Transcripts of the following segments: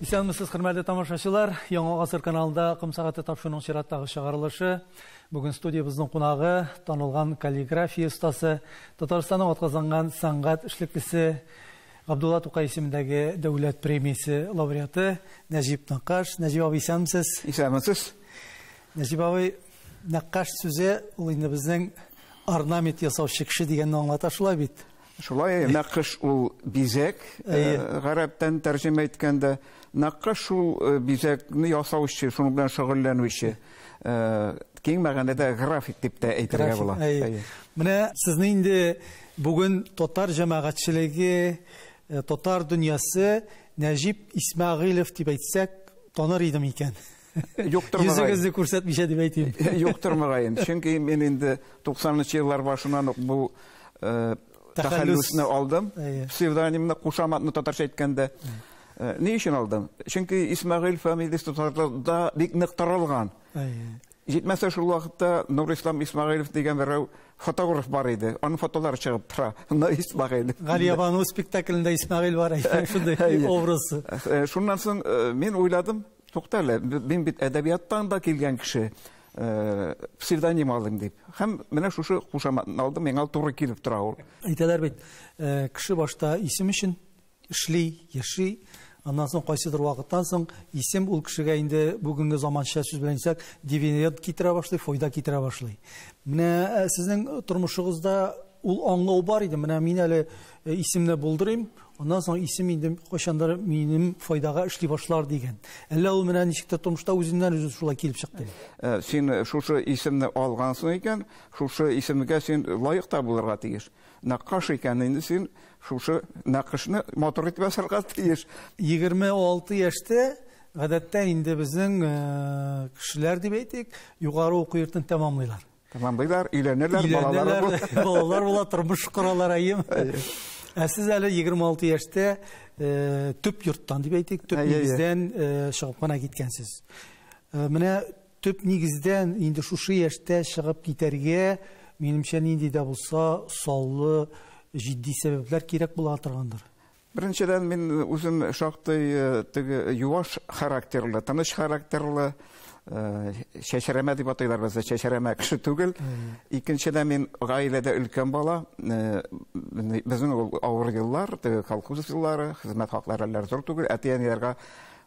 Исәнмесез, хөрмәтле тамашачылар. Яңа гасыр каналында Ком сәгате тапшыруның чираттагы чыгарылышы. Бүген студиябезнең кунагы, танылган каллиграфия остасы, Татарстанның атказанган сәнгать эшлеклесе, Габдулла Тукай исемендәге дәүләт премиясе лауреаты Нәҗип Нәккаш. Нәҗип абый, исәнмесез? Исәнмесез. Нәҗип абый, Нәккаш сүзе ул инде безнең орнамент ясаучы кеше дигәнне аңлата, шулай бит? Шулай, нәкыш ул бизәк, гарәптән тәрҗемә иткәндә, нәкыш ул бизәкне ясаучы, шуның белән шөгыльләнүче. Киң мәгънәдә график дип тә әйтергә була. Менә сезне инде бүген татар җәмәгатьчелеге, татар дөньясы Нәҗип Исмәгыйлев дип әйтсәк, таныр идем икән. Юктыр, мөгаен. Йөзегезне күрсәтмичә дип әйтим. Юктыр, мөгаен. Чөнки мин инде 90 еллар башыннан ук бу тәхәллүсне алдым. Псевдонимны, кушаматны татарча әйткәндә. Ни өчен алдым? Чөнки Исмәгыйль фамилиясе татарларда бик нык таралган. Җитмәсә, шул вакытта Нурислам Исмәгыйлев дигән берәү фотограф бар иде. Аның фотолары чыгып тора. Но Исмәгыйлев. Галиябану спектаклендә Исмәгыйль бар, шундый образ. Шуннан соң мин уйладым, тукта әле, мин бит әдәбияттан да килгән кеше, псевдоним алыйм дип. Һәм менә шушы кушаматны алдым, миңа туры килеп тора ул. Әйтәләр бит, кеше башта исем өчен эшли, яши, аннан соң кайсыдыр вакыттан соң исем ул кешегә инде бүгенге заманча сүз белән әйтсәк, дивиденд китерә башлый, файда китерә башлый. Менә сезнең тормышыгызда ул аңлау бар иде. Менә мин әле исемне булдырыйм, аннан соң исем инде кайчандыр минем файдага эшли башлар дигән. Әллә ул менә ничек тә тормышта үзеннән үзе шулай килеп чыкты? Син шушы исемне алгансың икән, шушы исемгә син лаек та булырга тиеш. Нәккаш икән инде син шушы нәкышны матур итеп ясарга тиеш. 26 яшьтә гадәттә инде безнең кешеләр дип әйтик, югары уку йортын тәмамлыйлар. Тәмамлыйлар, өйләнәләр, балалар була. Балалар була, тормыш коралар, әйеме? Ә сез әле 26 яшьтә төп йорттан дип әйтик, төп нигездән чыгып кына киткәнсез. Менә төп нигездән инде шушы яшьтә чыгып китәргә, минемчә, нинди дә булса саллы җитди сәбәпләр кирәк була торгандыр. Беренчедән, мин үзем шактый теге юаш характерлы, тыныч характерлы, чәчрәмә дип атыйлар бездә, чәчрәмә кеше түгел. Икенчедән, мин гаиләдә өлкән бала. Безнең ул авыр еллар, теге колхоз еллары, хезмәт хаклары әллә зур түгел. Әти-әниләргә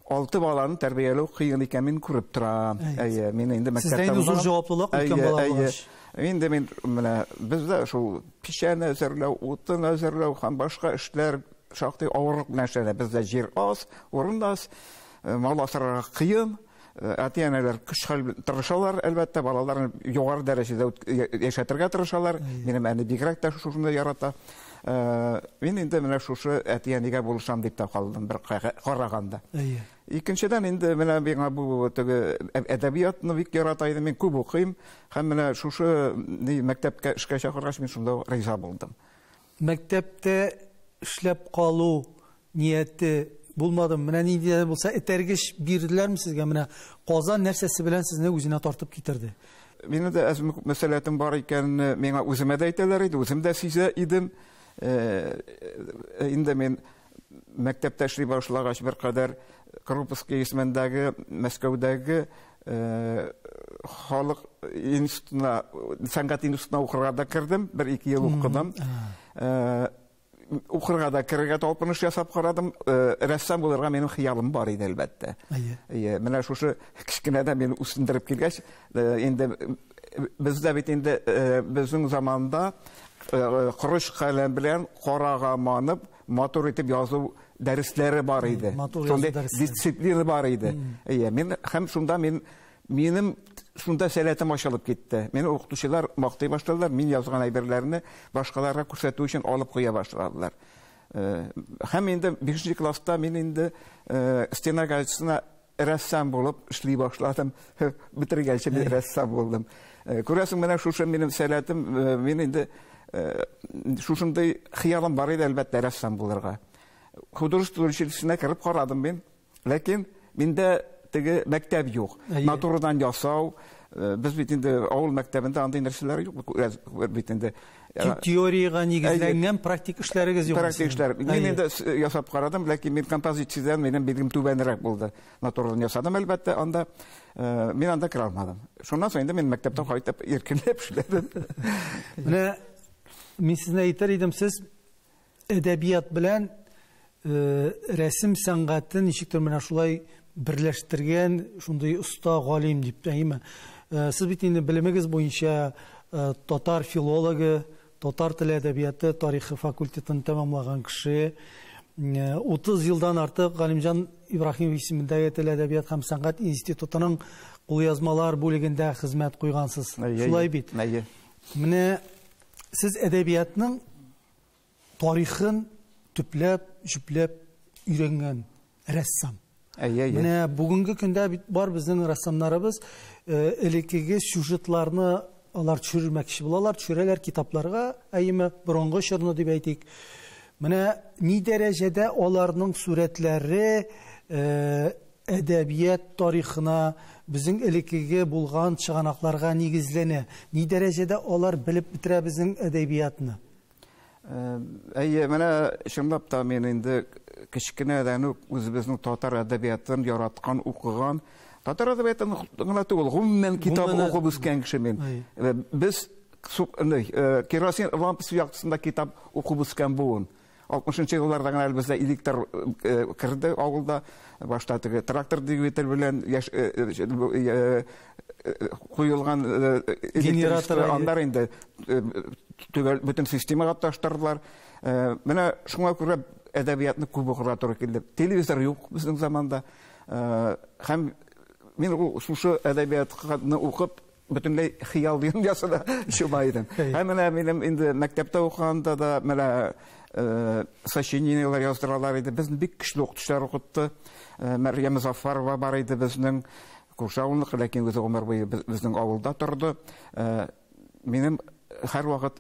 6 баланы тәрбияләү кыен икән, мин күреп торам. Әйе, мин инде Сездә мәктәптә инде зур булган. җаваплылык өлкән бала булгач. Инде мин менә бездә шул печән әзерләү, утын әзерләү һәм башка эшләр шактый авырлык белән эшләнә. Бездә җир аз, урын аз, мал асрарга кыен. Әти-әниләр көч-хәл белән тырышалар, әлбәттә, балаларны югары дәрәҗәдә яшәтергә тырышалар. Минем әни бигрәк тә шушыны ярата. Мин инде менә шушы әти-әнигә булышам дип тә калдым бер караганда. Икенчедән инде менә миңа бу теге әдәбиятны бик ярата идем, мин күп укыйм һәм менә шушы мәктәпкә эшкә чакыргач, мин шунда ук риза булдым. Мәктәптә эшләп калу нияте булмады. Менә нинди дә булса этәргеч бирделәрме сезгә? Менә Казан нәрсәсе белән сезне үзенә тартып китерде? Минем дә әзме күпме сәләтем бар икәнне миңа үземә дә әйтәләр иде, үзем дә сизә идем. Инде мин мәктәптә эшли башлагач беркадәр Крупский исемендәге Мәскәүдәге халык институтына, сәнгать институтына укырга да кердем, бер-ике ел укыдым. Укырга да керергә талпыныш ясап карадым. Рәссам булырга минем хыялым бар иде, әлбәттә. Әйе, менә шушы кечкенәдән мине үсендереп килгәч, инде бездә бит инде безнең заманда корыч каләм белән карага манып, матур итеп язу дәресләре бар иде. Матур язу Шундый дәресләре. дисциплина бар иде. Әйе, мин һәм шунда мин минем шунда сәләтем ачылып китте. Мине укытучылар мактый башладылар, мин язган әйберләрне башкаларга күрсәтү өчен алып куя башладылар. Һәм инде 5 класста мин инде стена газетасына рәссам булып эшли башладым. Бетергәнче мин рәссам булдым. Күрәсең, менә шушы минем сәләтем, мин инде шушындый хыялым бар иде, әлбәттә, рәссам булырга. Художество училищесына кереп карадым мин. Ләкин миндә теге мәктәп юк. Натурадан ясау, без бит инде авыл мәктәбендә андый нәрсәләр юк, бит инде. Теориягә нигезләнгән практик эшләрегез юк. Практик эшләр. Мин инде ясап карадым, ләкин мин композициядән минем билгем түбәнрәк булды. Натурадан ясадым, әлбәттә, анда мин анда керә алмадым. Шуннан соң инде мин мәктәптән кайтып иркенләп эшләдем. Менә мин сезне әйтер идем, сез әдәбият белән рәсем сәнгатен ничектер менә шулай берләштергән шундый оста галим дип әйме. Сез бит инде белемегез буенча татар филологы, татар теле әдәбияты тарихы факультетын тәмамлаган кеше. 30 елдан артык Галимҗан Ибраһимов исемендәге тел әдәбият һәм сәнгать институтының кулъязмалар бүлегендә хезмәт куйгансыз. Шулай бит? Менә сез әдәбиятның тарихын төпләп, җөпләп өйрәнгән рәссам. Менә бүгенге көндә бит бар безнең рәссамнарыбыз элеккеге сюжетларны алар төшермәкче булалар, төшерәләр китапларга, әйеме, борынгы чорны дип әйтик. Менә ни дәрәҗәдә аларның сурәтләре әдәбият тарихына, безнең элеккеге булган чыганакларга нигезләнә. Ни дәрәҗәдә алар белеп бетерә безнең әдәбиятны? Әйе, менә чынлап та мин инде кечкенәдән үк үзебезнең татар әдәбиятын яраткан, укыган, татар әдәбиятын гына түгел, гомумән китап укып үскән кеше мин. Без керосин лампасы яктысында китап укып үскән буын. 60-нчы елларда гына әле бездә электр керде авылда, башта теге трактор двигатель белән куелган генератор, аннары инде бөтен системага таштырдылар. Менә шуңа күрә әдәбиятны күп укырга туры килде. Телевизор юк безнең заманда. Һәм мин шушы әдәбиятны укып бөтенләй хыял дөньясына чума идем. Һәм менә минем инде мәктәптә укыганда да менә сочинениеләр яздыралар иде. Безне бик көчле укытучылар укытты. Мәрьям Зафарова бар иде безнең күрше авылныкы, ләкин үзе гомер буе безнең авылда торды. Минем һәрвакыт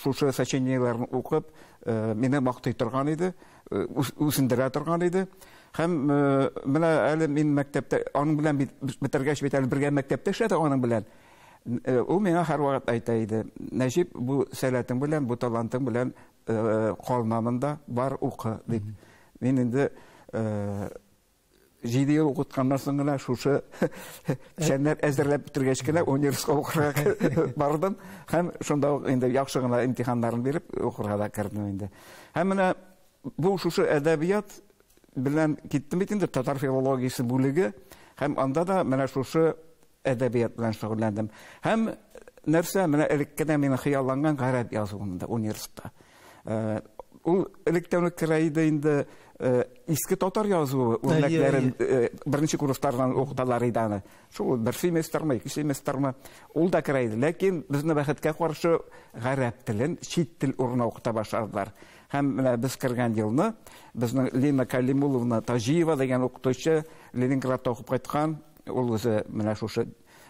шушы сочинениеләрне укып, мине мактый торган иде, үсендерә торган иде. Һәм менә әле мин мәктәптә аның белән бетергәч бит әле бергә мәктәптә эшләдек аның белән. Ул миңа һәрвакыт әйтә иде: "Нәҗип, бу сәләтең белән, бу талантың белән калма монда, бар укы", дип. Мин инде 7 ел укытканнан соң гына шушы печәннәр әзерләп бетергәч кенә университетка укырга бардым һәм шунда ук инде яхшы гына имтиханнарын биреп укырга да кердем инде. Һәм менә бу шушы әдәбият белән киттем бит инде татар филологиясе бүлеге, һәм анда да менә шушы әдәбият белән шөгыльләндем. Һәм нәрсә, менә элеккедә мин хыялланган гарәп язуында университетта. Ул электән үк керә иде инде иске татар язуы үрнәкләрен беренче курслардан укыталар иде аны. Шул бер семестрмы, ике семестрмы, ул да керә иде. Ләкин безне бәхеткә каршы гарәп телен чит тел урынына укыта башладылар. Һәм менә без кергән елны безнең Лина Калимуловна Таҗиева дигән укытучы Ленинградта укып кайткан, ул үзе менә шушы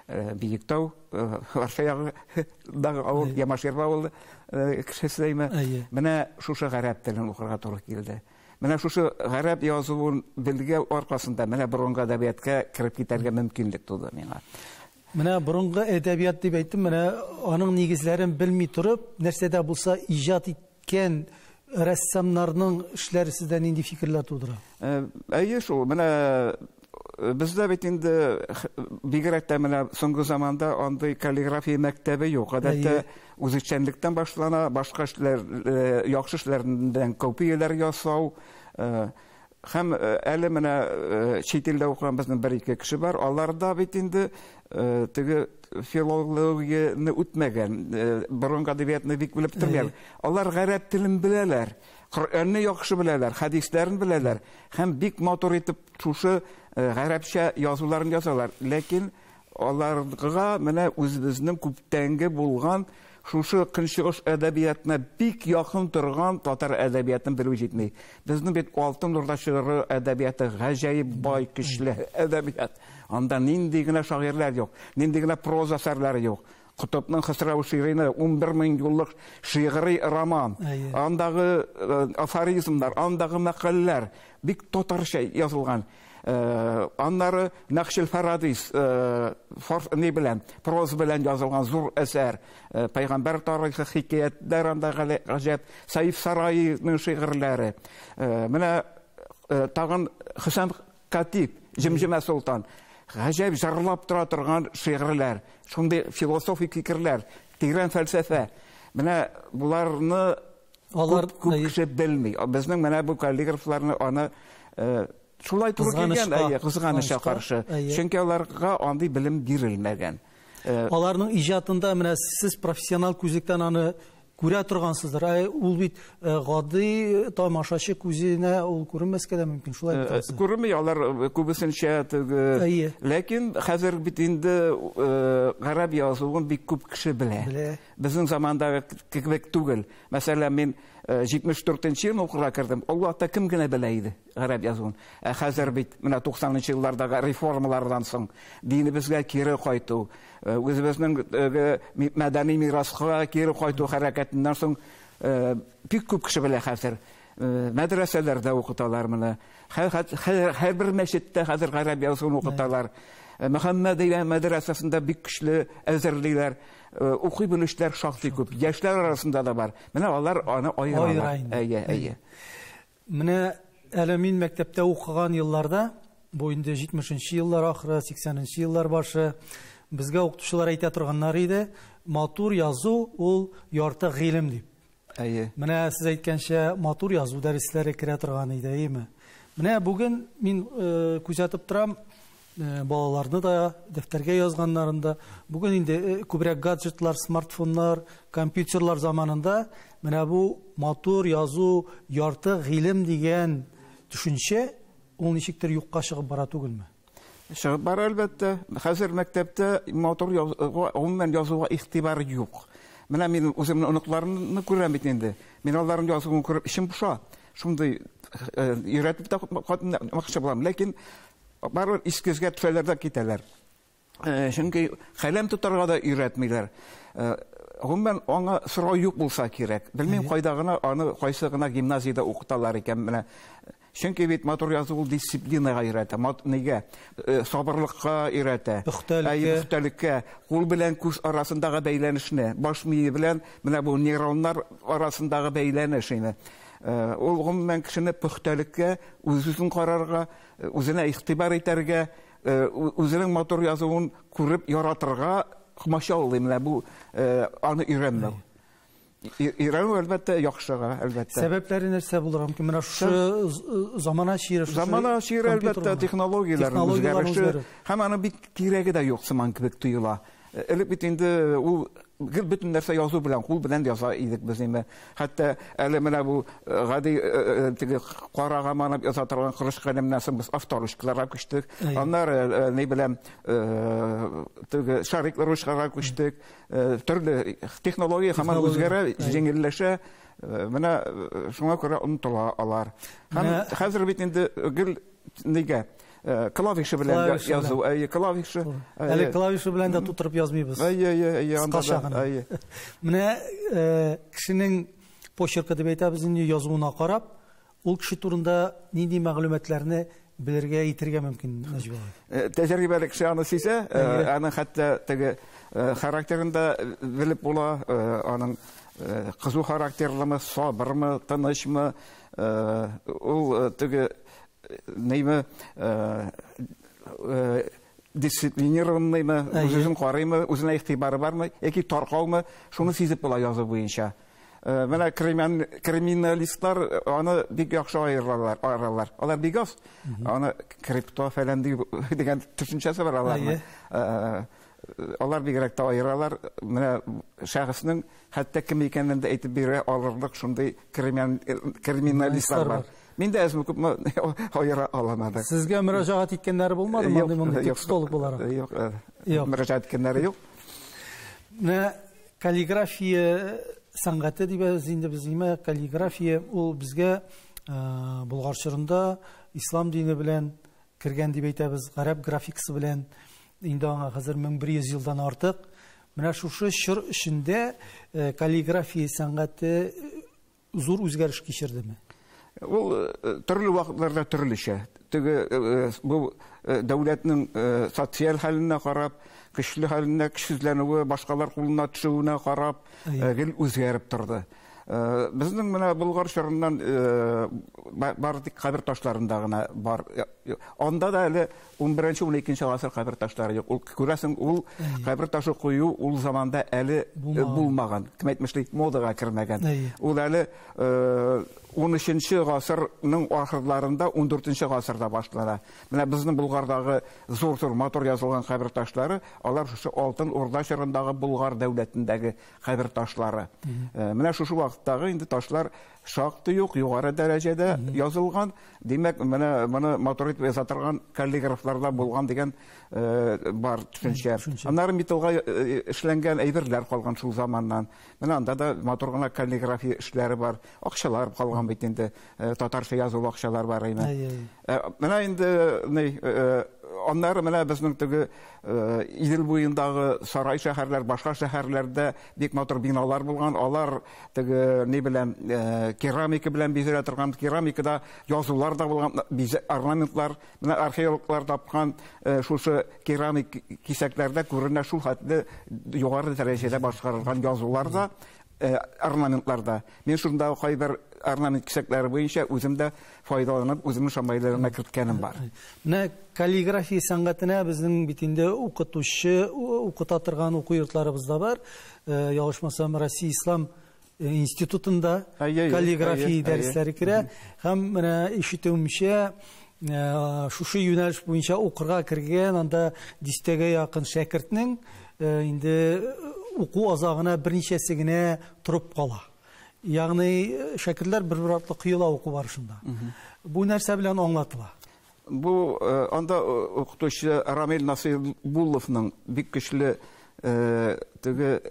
Биектау, Арча ягындагы авыл, Ямаширба авылы кешесе әйме. Менә шушы гарәп телен укырга туры килде. Менә шушы гарәп язуын белгән аркасында менә борынгы әдәбиятка кереп китәргә мөмкинлек туды миңа. Менә борынгы әдәбият дип әйттем, менә аның нигезләрен белми торып, нәрсә дә булса иҗат иткән рәссамнарның эшләре сездә нинди фикерләр тудыра? Әйе шул, менә бездә бит инде бигрәк тә менә соңгы заманда андый каллиграфия мәктәбе юк. Гадәттә үзешчәнлектән башлана, башка эшләр, яхшы эшләрдән копияләр ясау. Һәм әле менә чит илдә укыган безнең бер-ике кеше бар. Алар да бит инде теге филологияне үтмәгән, борынгы әдәбиятны бик белеп тормыйлар. Алар гарәп телен беләләр, Коръәнне яхшы беләләр, хәдисләрен беләләр һәм бик матур итеп шушы гарәпчә язуларын язалар. Ләкин аларга менә үзебезнең күптәнге булган шушы көнчыгыш әдәбиятына бик якын торган татар әдәбиятын белү җитми. Безнең бит Алтын Урда чоры әдәбияты гаҗәеп бай, көчле әдәбият. Анда нинди генә шагыйрьләр юк, нинди генә проза әсәрләре юк. Котыпның Хосрау Ширине 11 мең юллык шигъри роман. Андагы афоризмнар, андагы мәкальләр бик татарча язылган. Аннары Нәкшел Фарадис ни белән, проза белән язылган зур әсәр. Пайгамбәр тарихы хикәятләр анда гаҗәп. Саиф Сараиның шигырьләре. Менә тагын Хөсән Катиб, Җемҗемә Солтан. Гаҗәп җырлап тора торган шигырьләр, шундый философик фикерләр, тирән фәлсәфә. Менә буларны алар күп кеше белми. Безнең менә бу каллиграфларны аны шулай туры килгән, әйе, кызганычка каршы. Чөнки аларга андый белем бирелмәгән. Аларның иҗатында менә сез профессионал күзлектән аны күрә торгансыздыр. Ә ул бит гади тамашачы күзенә ул күренмәскә дә мөмкин. Шулай бит. Күренми алар күбесенчә теге. Ләкин хәзер бит инде гарәп язуын бик күп кеше белә. Безнең замандагы кебек түгел. Мәсәлән, мин 74 ел укырга кердем. Ул вакытта кем генә белә иде гарәп язуын. Ә хәзер бит менә 90 еллардагы реформалардан соң динебезгә кире кайту, үзебезнең мәдәни мираска кире кайту хәрәкәтеннән соң бик күп кеше белә хәзер. Мәдрәсәләрдә укыталар моны. Һәрбер мәчеттә хәзер гарәп язуын укыталар. Мөхәммәдия мәдрәсәсендә бик көчле әзерлиләр. Укый белүчеләр шактый күп. Яшьләр арасында да бар. Менә алар аны аералар. Әйе, әйе. Менә әле мин мәктәптә укыган елларда, бу инде 70 еллар ахыры, 80 еллар башы, безгә укытучылар әйтә торганнар иде, матур язу ул ярты гыйлем дип. Әйе. Менә сез әйткәнчә, матур язу дәресләре керә торган иде, әйеме? Менә бүген мин күзәтеп торам, балаларны да дәфтәргә язганнарында, бүген инде күбрәк гаджетлар, смартфоннар, компьютерлар заманында менә бу матур язу ярты гыйлем дигән төшенчә ул ничектер юкка чыгып бара түгелме? Чыгып бара, әлбәттә. Хәзер мәктәптә матур язуга, гомумән язуга игътибар юк. Менә мин үземнең оныкларымны күрәм бит инде. Мин аларның язуын күреп эчем поша. Шундый өйрәтеп тә катнашмакчы булам. Ләкин барыбер искезгә төшәләр дә китәләр. Чөнки каләм тотарга да өйрәтмиләр. Гомумән аңа сорау юк булса кирәк. Белмим кайда гына аны кайсы гына гимназиядә укыталар икән менә. Чөнки бит матур язу ул дисциплинага өйрәтә, нигә? Сабырлыкка өйрәтә. Пөхтәлеккә, кул белән күз арасындагы бәйләнешне, баш мие белән менә бу нейроннар арасындагы бәйләнеш инде. Ул гомумән кешене пөхтәлеккә, үз-үзен карарга, үзенә игътибар итәргә, үзенең матур язуын күреп яратырга комачаулый менә бу аны өйрәнмәү. Өйрәнү әлбәттә яхшыга, әлбәттә. Сәбәпләре нәрсә булыр мөмкин? Менә шушы замана чире, шушы замана чире, әлбәттә, технологияләрнең үзгәреше һәм аның бик кирәге дә юк сыман кебек тоела. Элек бит инде ул гел бөтен нәрсә язу белән, кул белән яза идек без инде. Хәтта әле менә бу гади теге карага манып яза торган корыч каләмнән соң без авторучкаларга күчтек. Аннары ни белән теге шариклы ручкаларга күчтек. Төрле технология һаман үзгәрә, җиңелләшә. Менә шуңа күрә онытыла алар. Һәм хәзер бит инде гел нигә клавиша белән язу, әйе, клавиша. Әле клавиша белән дә тутырып язмыйбыз. Әйе, әйе, әйе, анда да, әйе. Менә кешенең почеркы дип әйтәбез инде, язуына карап, ул кеше турында нинди мәгълүматларны белергә, әйтергә мөмкин, Нәҗип абый? Тәҗрибәле кеше аны сизә, аның хәтта теге характерын да белеп була, аның кызу характерлымы, сабырмы, тынычмы, ул теге нейме дисциплинированныймы, үзен карыймы, үзенә игътибары бармы, яки таркаумы, шуны сизеп була язу буенча. Менә криминалистлар аны бик яхшы аералар, аралар. Алар бик аз, аны крипто фәлән дигән төшенчәсе бар аларның. Алар бигрәк тә аералар. Менә шәхеснең хәтта кем икәнен дә әйтеп бирә алырлык шундый криминалистлар бар. Мин дә әзме күпме аера алам әле. Сезгә мөрәҗәгать иткәннәре булмадымы андый мондый текстолог буларак? Юк, мөрәҗәгать иткәннәре юк. Менә каллиграфия сәнгате дибез инде без, нимә каллиграфия ул безгә Болгар чорында ислам дине белән кергән дип әйтәбез, гарәп графикасы белән инде аңа хәзер 1100 елдан артык. Менә шушы чор эчендә каллиграфия сәнгате зур үзгәреш кичердеме? Ул төрле вакытларда төрлечә. Теге бу дәүләтнең социаль хәленә карап, көчле хәленә, көчсезләнүе, башкалар кулына төшүенә карап, гел үзгәреп торды. Безнең менә Болгар чорыннан бары тик кабер ташларында гына бар. Анда да әле 11-12 гасыр кабер ташлары юк. Ул күрәсең, ул кабер ташы кую ул заманда әле булмаган. Кем әйтмешли, модага кермәгән. Ул әле 13 гасырның ахырларында, 14 гасырда башлана. Менә безнең Болгардагы зур-зур матур язылган кабер ташлары, алар шушы Алтын Урда чорындагы Болгар дәүләтендәге кабер ташлары. Менә шушы вакыттагы инде ташлар шактый ук югары дәрәҗәдә язылган. Димәк, менә моны матур итеп яза торган каллиграфларда булган дигән бар төшенчә. Аннары металлга эшләнгән әйберләр калган шул заманнан. Менә анда да матур гына каллиграфия эшләре бар. Акчалар калган бит инде, татарча язулы акчалар бар име. Менә инде аннары менә безнең теге Идел буендагы сарай шәһәрләр, башка шәһәрләрдә бик матур биналар булган. Алар теге ни белән, керамика белән бизәлә торган, керамикада язулар да булган, орнаментлар. Менә археологлар тапкан шушы керамик кисәкләрдә күренә шул хәтле югары дәрәҗәдә башкарылган язулар да, орнаментлар да. Мин шунда кайбер орнамент кисәкләре буенча үзем дә файдаланып, үземнең шамайларыма керткәнем бар. Менә каллиграфия сәнгатенә безнең бит инде укытучы, укыта торган уку йортларыбыз да бар. Ялгышмасам, Россия Ислам институтында каллиграфия дәресләре керә. Һәм менә ишетүемчә, шушы юнәлеш буенча укырга кергән анда дистәгә якын шәкертнең инде уку азагына берничәсе генә торып кала. Ягъни шәкертләр бер-бер артлы коела уку барышында. Бу нәрсә белән аңлатыла? Бу анда укытучы Рамил Насыйбулловның бик көчле теге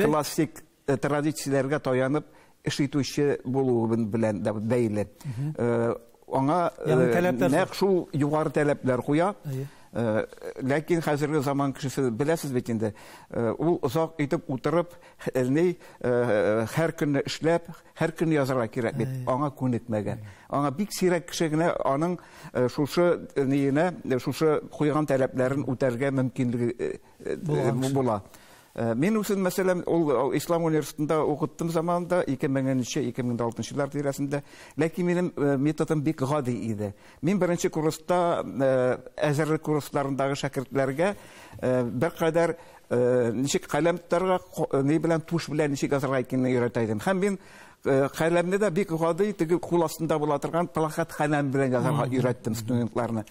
классик традицияләргә таянып эш итүче булуы белән дә бәйле. Аңа нәкъ шул югары таләпләр куя. Ләкин хәзерге заман кешесе беләсез бит инде, ул озак итеп утырып, һәр көнне эшләп, һәр көнне язарга кирәк бит. Аңа күнекмәгән. Аңа бик сирәк кеше генә аның шушы ниенә, шушы куйган таләпләрен үтәргә мөмкинлеге була. Мин үзем, мәсәлән, ул Ислам университетында укыттым заманында, 2000-2006 еллар тирәсендә. Ләкин минем методым бик гади иде. Мин беренче курста, әзерлек курсларындагы шәкертләргә беркадәр ничек каләм тотарга, ни белән, туш белән ничек язарга икәнен өйрәтә идем. Һәм мин каләмне дә бик гади, теге кул астында була торган плакат каләм белән язарга өйрәттем студентларны.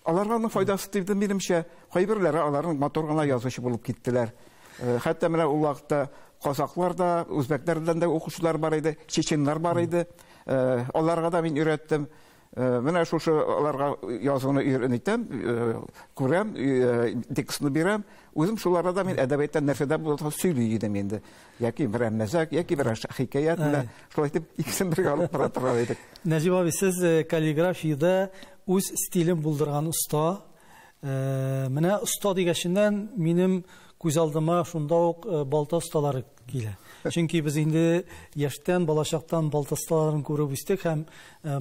Аларга аның файдасы тиде, минемчә. Кайберләре аларның матур гына язучы булып киттеләр. Хәтта менә ул вакытта казаклар да, үзбәкләрдән дә укучылар бар иде, чеченнар бар иде. Аларга да мин өйрәттем. Менә шушы аларга язуны өйрәтәм, күрәм, текстны бирәм. Үзем шул арада мин әдәбияттан нәрсә дә булса сөйли идем инде. Яки берәр мәзәк, яки берәр хикәят, менә шулай итеп икесен бергә алып бара торган идек. Нәҗип абый, сез каллиграфиядә үз стилен булдырган оста. Менә оста дигәченнән минем күз алдыма шунда ук балта осталары килә. Чөнки без инде яшьтән, балачактан балта осталарын күреп үстек һәм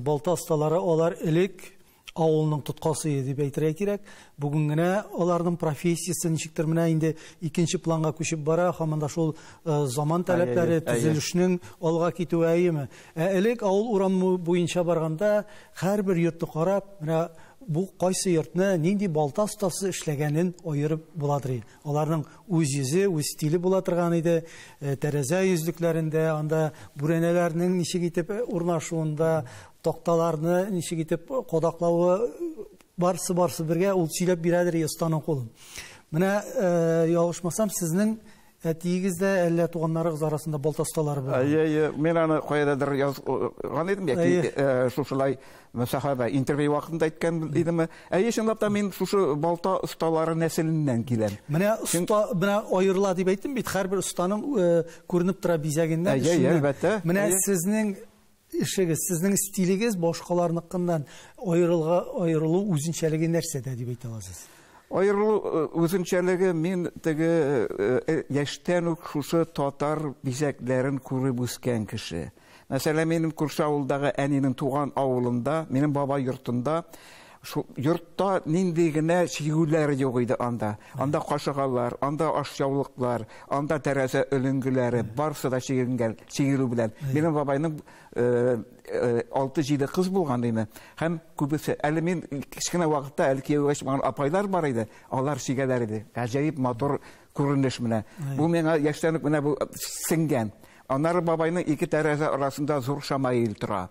балта осталары алар элек авылның тоткасы иде дип әйтергә кирәк. Бүген генә аларның профессиясе ничектер менә инде икенче планга күчеп бара, һаман да шул заман таләпләре, төзелешнең алга китүе әйеме. Ә элек авыл урамы буенча барганда һәрбер йортны карап, менә бу кайсы йортны нинди балта остасы эшләгәнен аерып буладыр иде. Аларның үз йөзе, үз стиле була торган иде. Тәрәзә йөзлекләрендә, анда бүрәнәләрнең ничек итеп урнашуында, такталарны ничек итеп кадаклавы, барсы-барсы бергә ул сөйләп бирәдер останың кулын. Менә ялгышмасам, сезнең әтиегез дә әллә туганнарыгыз арасында балта осталары булган? Әйе, әйе, мин аны кайдадыр язган идем, яки шушылай мөсахәбә интервью вакытында әйткән идемме? Әйе, чынлап та мин шушы балта осталары нәселеннән киләм. Менә оста, менә аерыла дип әйттем бит, һәрбер останың күренеп тора бизәгеннән, Әйе, эшеннән. әлбәттә. Менә сезнең эшегез, сезнең стилегез башкаларныкыннан аерылу үзенчәлеге нәрсәдә дип әйтә аласыз? Аерылу үзенчәлеге, мин теге яшьтән үк шушы татар бизәкләрен күреп үскән кеше. Мәсәлән, минем күрше авылдагы әнинең туган авылында, минем бабай йортында, шу йортта нинди генә чигүләр юк иде анда. Анда кашыгалар, анда ашъяулыклар, анда тәрәзә өлеңгеләре, барысы да чигенгән, чигелү белән. Минем бабайның 6-7 кыз булган иде. Һәм күбесе, әле мин кечкенә вакытта әле кияүгә чыкмаган апайлар бар иде, алар чигәләр иде. Гаҗәеп матур күренеш менә. Бу миңа яшьтән үк менә бу сеңгән. Аннары бабайның ике тәрәзә арасында зур шамаил тора.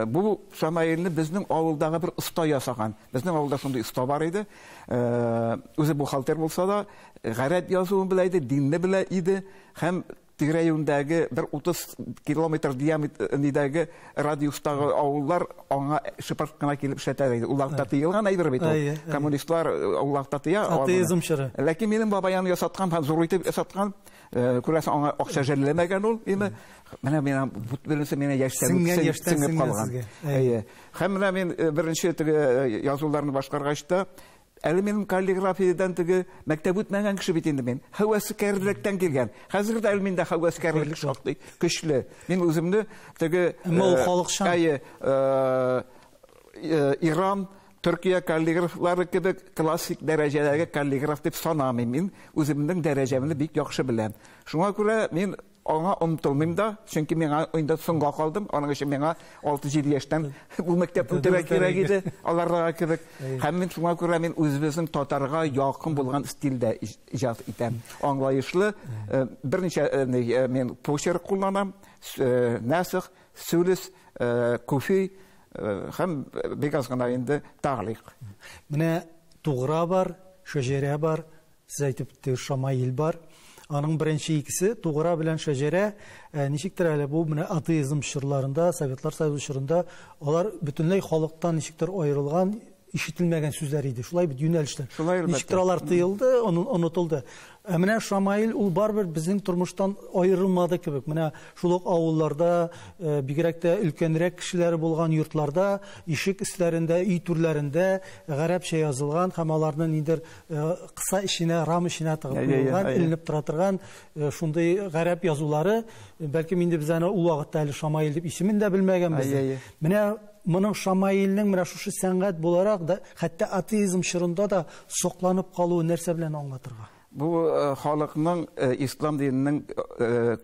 Бу шамаилне безнең авылдагы бер оста ясаган. Безнең авылда шундый оста бар иде. Үзе бухгалтер булса да, гарәп язуын белә иде, динне белә иде һәм тирә-юньдәге бер 30 километр диаметрдәге радиустагы авыллар аңа шыпырт кына килеп эшләтә иде. Ул вакытта тыелган әйбер бит ул. Коммунистлар ул вакытта тыя. Атеизм чоры. Ләкин минем бабай аны ясаткан һәм зур итеп ясаткан. Күрәсең, аңа акча жәлләмәгән ул, име. Менә миңа бу беренче мине яшьтән сеңеп калган. Әйе. Һәм менә мин беренче теге язуларны башкаргач та, әле минем каллиграфиядән теге мәктәп үтмәгән кеше бит инде мин. Һәвәскәрлектән килгән. Хәзер дә әле миндә һәвәскәрлек шактый көчле. Мин үземне теге халыкчан. Әйе, Иран, Төркия каллиграфлары кебек классик дәрәҗәдәге каллиграф дип санамыйм. Мин үземнең дәрәҗәмне бик яхшы беләм. Шуңа күрә мин аңа омтылмыйм да, чөнки миңа инде соңга калдым. Аның өчен миңа 6-7 яшьтән бу мәктәп үтәргә кирәк иде, алардагы кебек. Һәм мин шуңа күрә мин үзебезнең татарга якын булган стильдә иҗат итәм. Аңлаешлы, берничә мин почерк кулланам, нәсх, сүлес, куфи, һәм бик аз гына инде тағлиқ. Менә тугра бар, шәҗәрә бар, сез әйтеп үттегез, шамаил бар. Аның беренче икесе тугра белән шәҗәрә, ничектер әле бу менә атеизм чорларында, Советлар Союзы чорында алар бөтенләй халыктан ничектер аерылган, ишетелмәгән сүзләр иде. Шулай бит юнәлешләр. Ничектер алар тыелды, онытылды. Ә менә шамаил ул барыбер безнең тормыштан аерылмады кебек. Менә шул ук авылларда, бигрәк тә өлкәнрәк кешеләре булган йортларда, ишек өсләрендә, өй түрләрендә гарәпчә язылган һәм аларны ниндидер кыса эченә, рам эченә тыгып куелган, эленеп тора торган шундый гарәп язулары, бәлкем инде без аны ул вакытта әле шамаил дип исемен дә белмәгәнбез. Менә моның шамаилнең менә шушы сәнгать буларак да, хәтта атеизм чорында да сокланып калуы нәрсә белән аңлатырга? Бу халыкның ислам диненең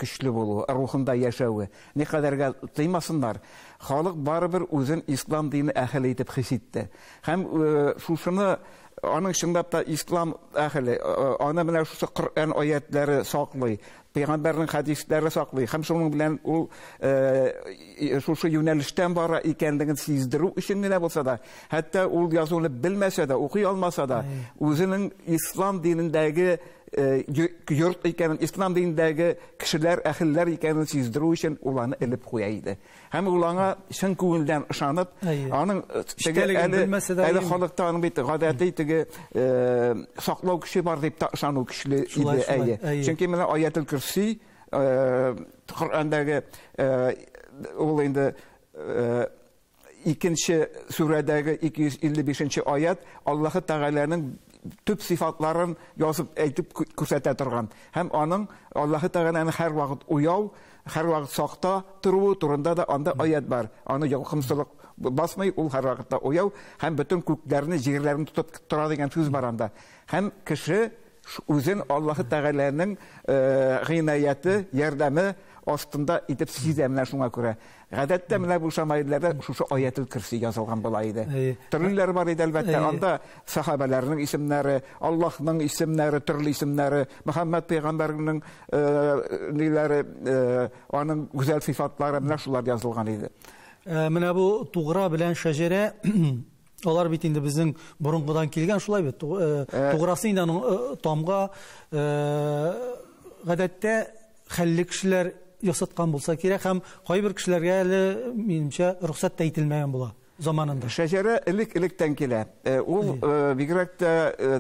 көчле булуы, рухында яшәве. Ни кадәргә тыймасыннар, халык барыбер үзен ислам дине әһеле итеп хис итте. Һәм шушыны аның чынлап та ислам әһеле, аны менә шушы Коръән аятлары саклый, пәйгамбәрнең хәдисләре саклый. Һәм шуның белән ул шушы юнәлештән бара икәнлеген сиздерү өчен генә булса да, хәтта ул язуны белмәсә дә, укый алмаса да, үзенең ислам динендәге йорт икәнен, ислам динендәге кешеләр, әһелләр икәнен сиздерү өчен ул аны элеп куя иде. Һәм ул аңа чын күңелдән ышанып, аның теге әле халыкта аның бит гадәти теге саклау көче бар дип та ышану көчле иде, әйе. Чөнки менә Аятел Курси Коръәндәге ул инде икенче сүрәдәге 255 аят Аллаһы Тәгаләнең төп сыйфатларын язып әйтеп күрсәтә торган. Һәм аның Аллаһы Тәгаләнең һәрвакыт уяу, һәрвакыт сакта торуы турында да анда аят бар. Аны ялкынсызлык басмый, ул һәрвакытта уяу һәм бөтен күкләрне, җирләрне тотып тора дигән сүз бар анда. Һәм кеше үзен Аллаһы Тәгаләнең гыйнаяты, ярдәме астында итеп сизә менә шуңа күрә. Гадәттә менә бу шамаилләрдә шушы Аятел Курси язылган була иде. Төрлеләр бар иде әлбәттә. Анда сахабәләрнең исемнәре, Аллаһның исемнәре, төрле исемнәре, Мөхәммәд пәйгамбәрнең ниләре, аның гүзәл сыйфатлары менә шулар язылган иде. Менә бу тугра белән шәҗәрә алар бит инде безнең борынгыдан килгән, шулай бит. Туграсы инде аның тамга, гадәттә хәлле кешеләр ясаткан булса кирәк, һәм кайбер кешеләргә әле минемчә рөхсәт тә ителмәгән була заманында. Шәҗәрә элек-электән килә. Ул бигрәк тә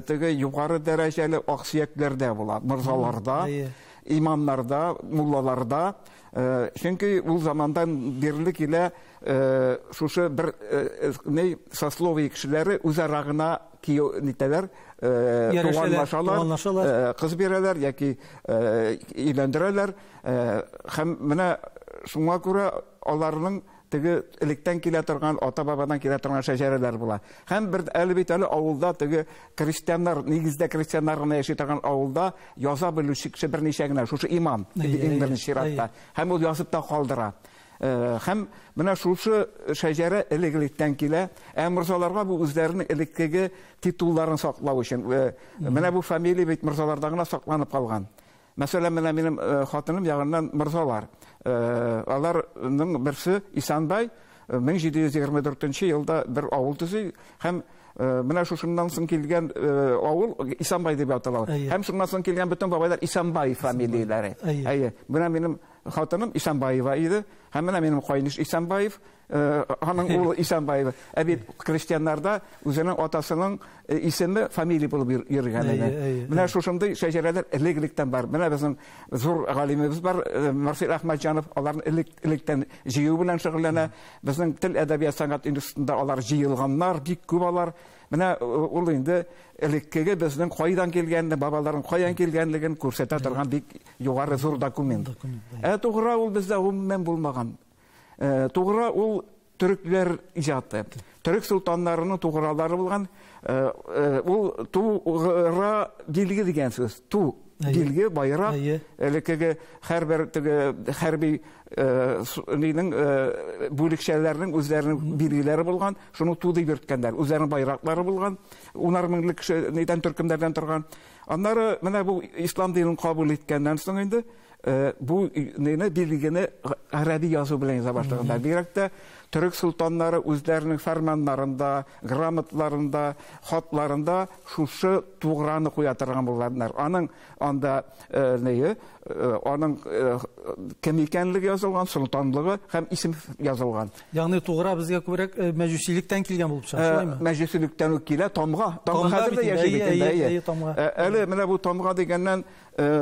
теге югары дәрәҗәле аксөякләрдә була, морзаларда. имамнарда, муллаларда, чөнки ул замандан бирле килә шушы бер сословие кешеләре үзара гына нитәләр, туганлашалар, кыз бирәләр яки өйләндерәләр. Һәм менә шуңа күрә аларның теге электән килә торган, ата-бабадан килә торган шәҗәрәләр була. Һәм бер әле бит әле авылда теге крестьяннар, нигездә крестьяннар гына яши торган авылда яза белүче кеше берничә генә, шушы имам, иң беренче чиратта. Һәм ул язып та калдыра. Һәм менә шушы шәҗәрә элек-электән килә. Ә морзаларга бу үзләренең элеккеге титулларын саклау өчен. Менә бу фамилия бит морзаларда гына сакланып калган. Мәсәлән, менә минем хатыным ягыннан морзалар. Аларның берсе Исанбай 1724 елда бер авыл төзи һәм менә шушыннан соң килгән авыл Исанбай дип атала. Һәм шуннан соң килгән бөтен бабайлар Исанбай фамилияләре. Әйе, менә минем хатыным Исанбаева иде. Һәм менә минем кайниш Исанбаев, аның улы Исанбаев. Ә бит крестьяннарда үзенең атасының исеме фамилия булып йөргән иде. Менә шушындый шәҗәрәләр элек-электән бар. Менә безнең зур галимебез бар, Марсель Әхмәтҗанов, аларны элек-электән җыю белән шөгыльләнә. Безнең тел, әдәбият, сәнгать институтында алар җыелганнар, бик күп алар. Менә ул инде элеккеге безнең кайдан килгәнне, бабаларның каян килгәнлеген күрсәтә торган бик югары зур документ. Ә тугра ул бездә гомумән булмаган. Тугра ул төрекләр иҗаты. Төрек солтаннарының тугралары булган. Ул тугра билге дигән сүз. Ту билге, байрак. Элеккеге һәрбер теге хәрби нинең бүлекчәләрнең үзләренең билгеләре булган, шуны ту дип йөрткәннәр. Үзләренең байраклары булган, унар меңлек кеше нидән төркемнәрдән торган. Аннары менә бу ислам динен кабул иткәннән соң инде бу нейне билгене гарәби язу белән яза башлаганнар. Бигрәк тә төрек солтаннары үзләренең фәрманнарында, грамотларында, хатларында шушы туграны куя торган булганнар. Аның анда нее, аның кем икәнлеге язылган, солтанлыгы һәм исем язылган. Ягъни тугра безгә күбрәк мәҗүсилектән килгән булып чыга, шулаймы? Мәҗүсилектән үк килә, тамга. Тамга хәзер дә яши бит инде. Әле менә бу тамга дигәннән,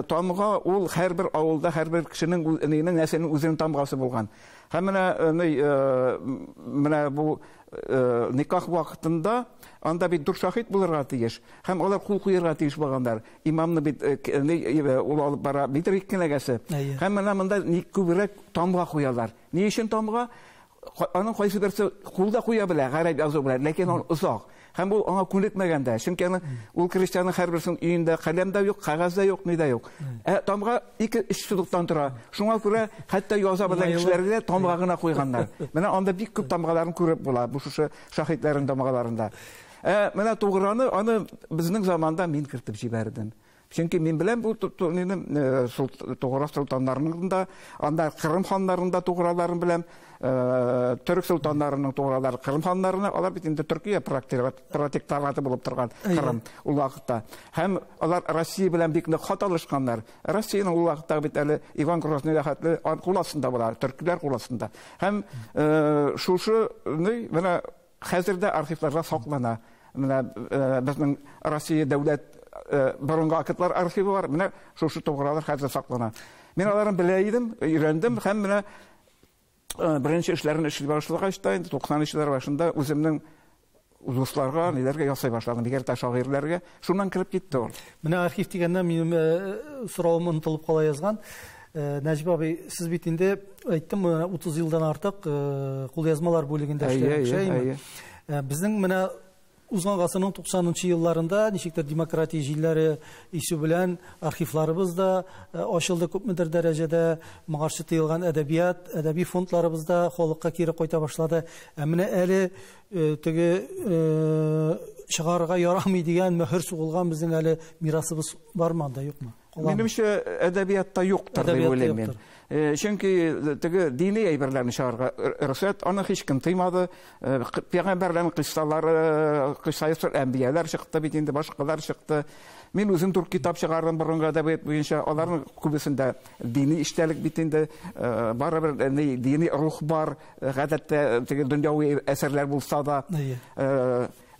тамга ул һәрбер авылда һәрбер кешенең нинең нәселенең үзенең тамгасы булган. Һәм менә бу никах вакытында анда бит дүрт шаһит булырга тиеш. Һәм алар кул куярга тиеш булганнар. Имамны бит ул алып бара бит кенәгәсе. Һәм менә монда күбрәк тамга куялар. Ни өчен тамга? Аның кайсы берсе кулда куя белә, гарәп язу белән, ләкин ул озак. Һәм ул аңа күнекмәгән дә. Чөнки аның ул крестьянның һәрберсенең өендә каләм дә юк, кәгазь дә юк, ни дә юк. Ә тамга 2-3 сузыктан тора. Шуңа күрә хәтта яза белгән кешеләргә дә тамга гына куйганнар. Менә анда бик күп тамгаларын күреп була, бу шушы шаһитләрнең тамгаларында. Ә менә туграны аны безнең заманда мин кертеп җибәрдем. Чөнки мин беләм бу тугра солтаннарының да, анда Кырым ханнарының да туграларын беләм, төрек солтаннарының тугралары Кырым ханнарына, алар бит инде Төркия протектораты булып торган Кырым ул вакытта. Һәм алар Россия белән бик нык хат алышканнар. Россиянең ул вакытта бит әле Иван Грозный хәтле кул астында була, төркләр кул астында. Һәм шушы менә хәзер дә архивларда саклана. Менә безнең Россия дәүләт борынгы актлар архивы бар, менә шушы тугралар хәзер саклана. Мин аларны белә идем, өйрәндем һәм менә беренче эшләрен эшли башлагач та инде 90-нчы еллар башында үземнең дусларга, ниләргә ясый башладым, бигрәк тә шагыйрьләргә. Шуннан кереп китте ул. Менә архив дигәннән минем соравым онытылып кала язган. Нәҗип абый, сез бит инде әйттем, 30 елдан артык кулъязмалар бүлегендә эшләгән кеше. Безнең менә узган гасырның 90-нчы елларында ничектер демократия җилләре исү белән архивларыбыз да ачылды күпмедер дәрәҗәдә, моңарчы тыелган әдәбият, әдәби фондларыбыз да халыкка кире кайта башлады. Ә менә әле теге чыгарырга ярамый дигән мөһер сугылган безнең әле мирасыбыз бармы анда, юкмы? Минемчә, әдәбиятта юктыр дип уйлыйм мин. Чөнки теге дини әйберләрне чыгарырга рөхсәт, аны һич кем тыймады. Пәйгамбәрләрнең кыйссалары, кыйссаи әнбияләр чыкты бит инде, башкалар чыкты. Мин үзем дүрт китап чыгардым борынгы әдәбият буенча. Аларның күбесендә дини эчтәлек бит инде, барыбер дини рух бар, гадәттә теге дөньяви әсәрләр булса да.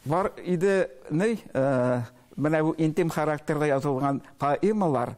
Бар иде ни, Менә бу интим характерда язылган поэмалар,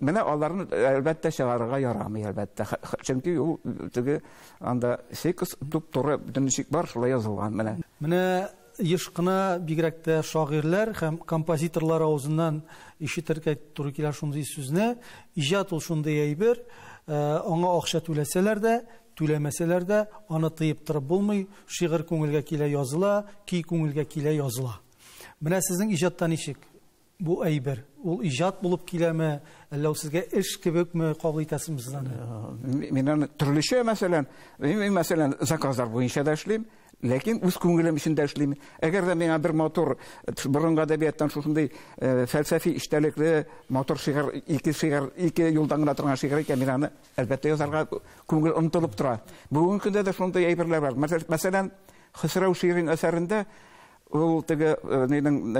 менә аларны әлбәттә чыгарырга ярамый, әлбәттә. Чөнки ул теге анда секс туп-туры бөтен ничек бар, шулай язылган менә. Менә еш кына бигрәк тә шагыйрьләр һәм композиторлар авызыннан ишетергә туры килә шундый сүзне: иҗат ул шундый әйбер, аңа акча түләсәләр дә, түләмәсәләр дә, аны тыеп торып булмый, шигырь күңелгә килә языла, көй күңелгә килә языла. Менә сезнең иҗатта ничек бу әйбер? Ул иҗат булып киләме, әллә ул сезгә эш кебекме кабул итәсезме сез аны? Мин аны төрлечә, мәсәлән, мин, мәсәлән, заказлар буенча да эшлим, ләкин үз күңелем өчен дә эшлим. Әгәр дә миңа бер матур, борынгы әдәбияттан шушындый фәлсәфи эчтәлекле матур шигырь, ике шигырь, ике юлдан гына торган шигырь икән, мин аны әлбәттә язарга күңел омтылып тора. Бүгенге көндә дә шундый әйберләр бар. Мәсәлән, Хөсрәү Ширин әсәрендә ул теге нинең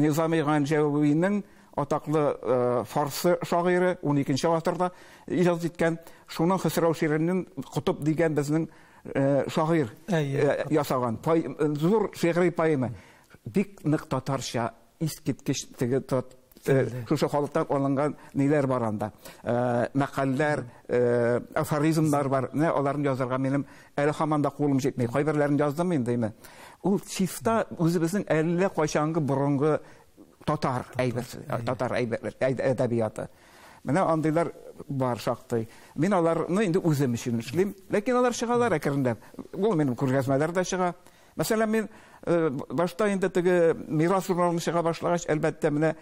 Низами Ганҗәвинең атаклы фарсы шагыйре 12 гасырда иҗат иткән, шуның Хөсрәү Шириннең Котып дигән безнең шагыйрь ясаган зур шигъри поэма. Бик нык татарча, искиткеч теге шушы халыктан алынган ниләр бар анда. Мәкальләр, афоризмнар бар. Менә аларны язарга минем әле һаман да кулым җитми. Кайберләрен яздым инде, әйме. Ул чиста үзебезнең әллә кайчангы борынгы татар әйберсе, татар әдәбияты. Менә андыйлар бар шактый. Мин аларны инде үзем өчен эшлим, ләкин алар чыгалар әкренләп. Ул минем күргәзмәләр дә чыга. Мәсәлән, мин башта инде теге Мирас журналын чыга башлагач, әлбәттә, менә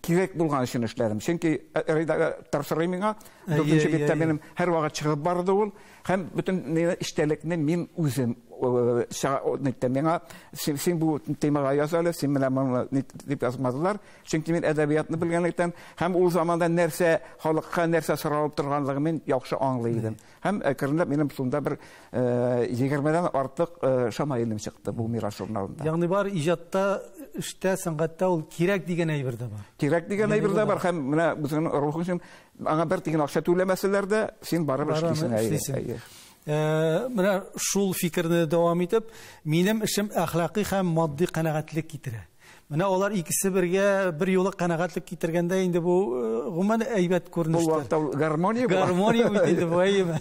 кирәк булган өчен эшләдем. Чөнки редактор сорый миңа, дүртенче биттә минем һәрвакыт чыгып барды ул, һәм бөтен эчтәлекне мин үзем миңа син бу темага яз әле, син менә моны дип язмадылар. Чөнки мин әдәбиятны белгәнлектән һәм ул заманда нәрсә халыкка нәрсә соралып торганлыгын мин яхшы аңлый идем. Һәм әкренләп минем шунда бер 20-дән артык шамаилем чыкты бу Мирас журналында. Ягъни бар иҗатта, эштә, сәнгатьтә ул кирәк дигән әйбер дә бар. Кирәк дигән әйбер дә бар һәм менә үзеңнең рухың өчен аңа бер тиен акча түләмәсәләр дә, син барып эшлисең. Менә шул фикерне дәвам итеп, минем эшем әхлакый һәм матди канәгатьлек китерә. Менә алар икесе бергә бер юлы канәгатьлек китергәндә инде бу гомумән әйбәт күренештер. Бу вакытта гармония була. Гармония бит инде бу, әйеме?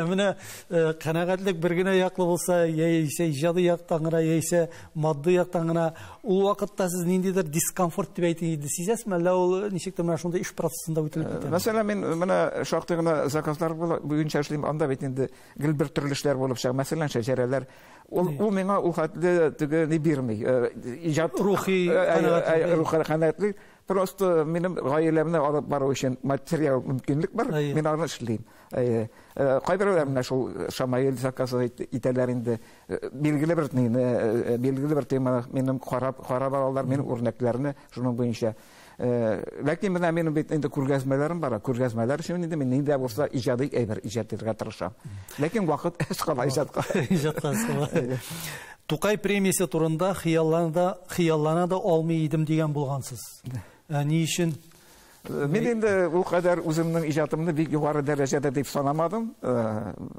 Менә канәгатьлек бер генә яклы булса, яисә иҗади яктан гына, яисә матди яктан гына, ул вакытта сез ниндидер дискомфорт дип әйтик инде сизәсезме, әллә ул ничектер менә шундый эш процессында үтелеп китәме? Мәсәлән, мин менә шактый гына заказлар буенча эшлим, анда бит инде гел бер төрле эшләр булып чыга. Мәсәлән, шәҗәрәләр. Ул миңа ул хәтле теге ни бирми. Иҗат рухи канәгатьлек. Просто минем гаиләмне алып бару өчен материал мөмкинлек бар, мин аны эшлим. Кайберәүләр менә шул шамаил заказы итәләр инде. Билгеле бер нигне, билгеле бер теманы минем карап алалар, минем үрнәкләрне шуның буенча. Ләкин менә минем бит инде күргәзмәләрем бар. Күргәзмәләр өчен инде мин нинди булса иҗади әйбер иҗат итәргә тырышам. Ләкин вакыт әз кала иҗатка. Иҗатка әз кала. Тукай премиясе турында хыяллана да алмый идем дигән булгансыз. Ни өчен? Мин инде ул кадәр үземнең иҗатымны бик югары дәрәҗәдә дип санамадым.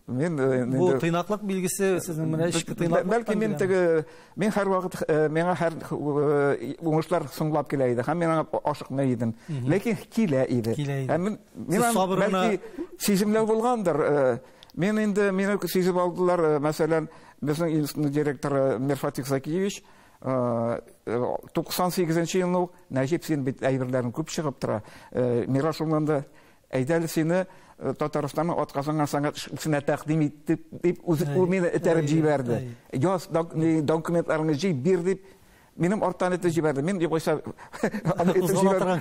Мин бу тыйнаклык билгесе сезнең менә эчке тыйнаклык. Бәлки мин теге мин һәрвакыт миңа һәр уңышлар соңлап килә иде һәм мин аңа ашыкмый идем. Ләкин килә иде. Һәм мин бәлки сиземләү булгандыр. Мин инде мине сизеп алдылар, мәсәлән, безнең институт директоры Мирфатих Закиевич 98 елны ук Нәҗип, син бит әйберләрең күп чыгып тора. Мирас журналында әйдә әле сине Татарстанның атказанган сәнгать эшчесенә тәкъдим итте дип ул мине этәреп җибәрде. Яз документларыңны җый бир дип минем арттан итеп җибәрде. Мин югыйсә аны итеп җибәрде.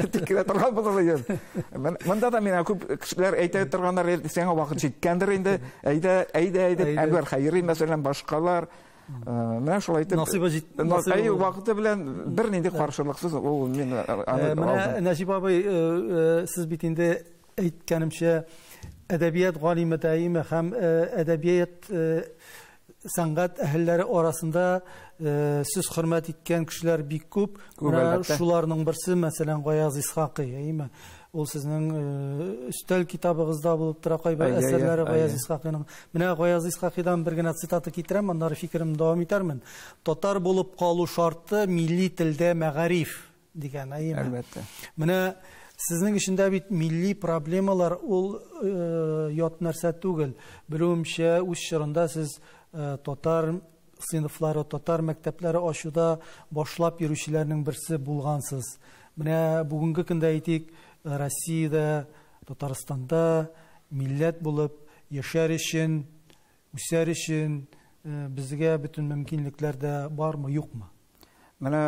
Тик кенә торган булыр идем. Монда да миңа күп кешеләр әйтә торганнар, сиңа вакыт җиткәндер инде. Әйдә, әйдә, әйдә. Әнвәр Хәйри, мәсәлән, башкалар. Менә шулай итеп. Насыйбы вакыты белән бернинди каршылыксыз ул мин аны. Менә Нәҗип абый, сез бит инде әйткәнемчә әдәбият галиме даими һәм әдәбият сәнгать әһелләре арасында сез хөрмәт иткән кешеләр бик күп. Менә шуларның берсе, мәсәлән, Гаяз Исхакый, әйеме? Ул сезнең өстәл китабыгызда булып тора кайбер әсәрләре Гаяз Исхакыйның. Менә Гаяз Исхакыйдан бер генә цитата китерәм, аннары фикеремне дәвам итәрмен. Татар булып калу шарты милли телдә мәгариф дигән, әйеме? Әлбәттә. Менә сезнең эчендә бит милли проблемалар ул ят нәрсә түгел. Белүемчә, үз чорында сез татар сыйныфлары, татар мәктәпләре ачуда башлап йөрүчеләрнең берсе булгансыз. Менә бүгенге көндә әйтик, Россиядә, Татарстанда милләт булып яшәр өчен, үсәр өчен безгә бөтен мөмкинлекләр дә бармы, юкмы? Менә